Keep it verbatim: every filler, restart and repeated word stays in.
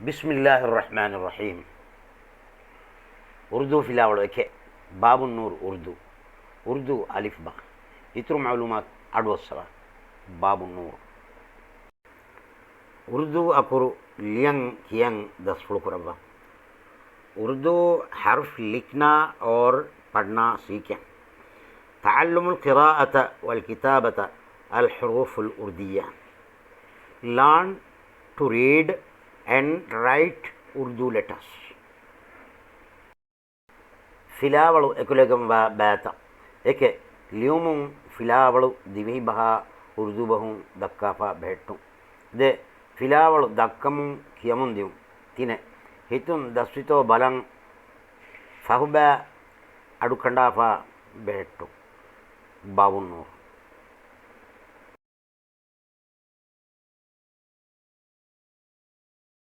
بسم الله الرحمن الرحيم. އުރުދޫ ފިލާވަޅު އެކެއް. ބާބުން ނޫރު އުރުދޫ. އުރުދޫ އަލިފްބާ. އިތުރު މަޢުލޫމާތު އަޑުއައްސަވާ. ބާބުން ނޫރު. އުރުދޫ އަކުރު ލިޔަން ކިޔަން ދަސްފުޅު ކުރައްވާ. اردو حرف لکھنا اور پڑھنا سیکھیں. تعلم القراءة والكتابة الحروف الأردية. Learn to read and write Urdu letters. ފިލާވަޅު އެކުލެވިގެންވާ ބައިތައް. އެކެއް، ލިޔުމުން ފިލާވަޅު ދިވެހިބަހާ އުރުދޫބަހުން ދައްކާފާ ބެހެއްޓުން. ދެ، ފިލާވަޅު ދައްކަމުން ކިޔަމުން ދިއުން. ތިނެއް، ހިތުން ދަސްވިތޯ ބަލަން ފަހުބައި އަޑުކަނޑާފާ ބެހެއްޓުން. ބާބުން ނޫރު.